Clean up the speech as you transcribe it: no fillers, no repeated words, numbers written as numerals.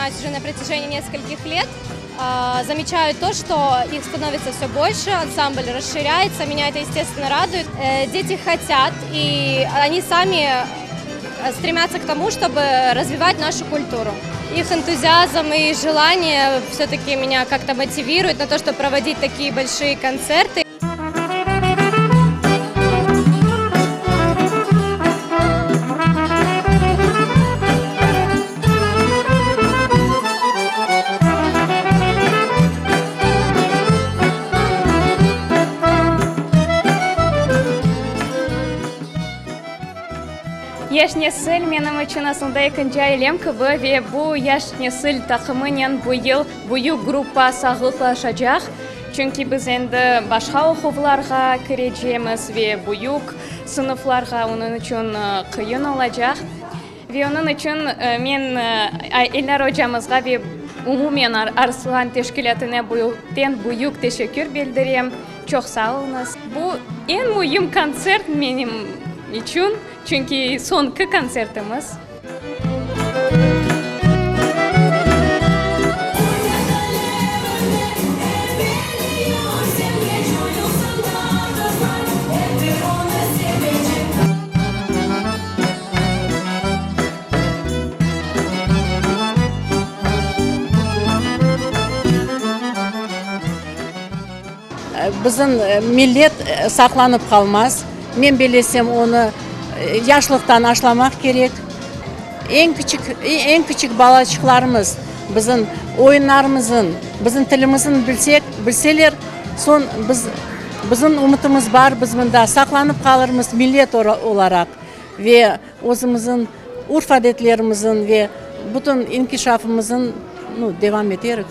занимаюсь уже на протяжении нескольких лет, замечаю то, что их становится все больше, ансамбль расширяется, меня это, естественно, радует. Дети хотят, и они сами стремятся к тому, чтобы развивать нашу культуру. Их энтузиазм и желание все-таки меня как-то мотивирует на то, чтобы проводить такие большие концерты. Yaş nesil menim içün aslında ekinci ailem kibi ve bu Yaş nesil taqımınen bu yıl büyük gruppa sağlıqlaşacaq, çünki biz endi başqa oquvlarğa kirecemiz ve büyük sınıflarğa, onıñ içün qıyın olacaq. Ve onıñ içün men Elnara ocamızğa ve umumen Arslan teşkilâtına büyükten büyük teşekkür bildirem. Çoq sağ oluñız. Bu eñ müim kontsert menim içün, çünki soñki kontsertimiz. Bizim millet saqlanıp qalmaz. Men bellesem, onı yaşlıqtan aşlamaq kerek. Eñ kiçik, eñ kiçik balaçıqlarımız bizim oyunlarımızın, bizim tilimizin bilsek, bilseler, soñ biz, bizim ümütimiz bar, biz mında saqlanıp qalırmız millet olaraq ve özümizin urf-adetlerimizin ve bütün inkişafımızın, nu, devam eterik.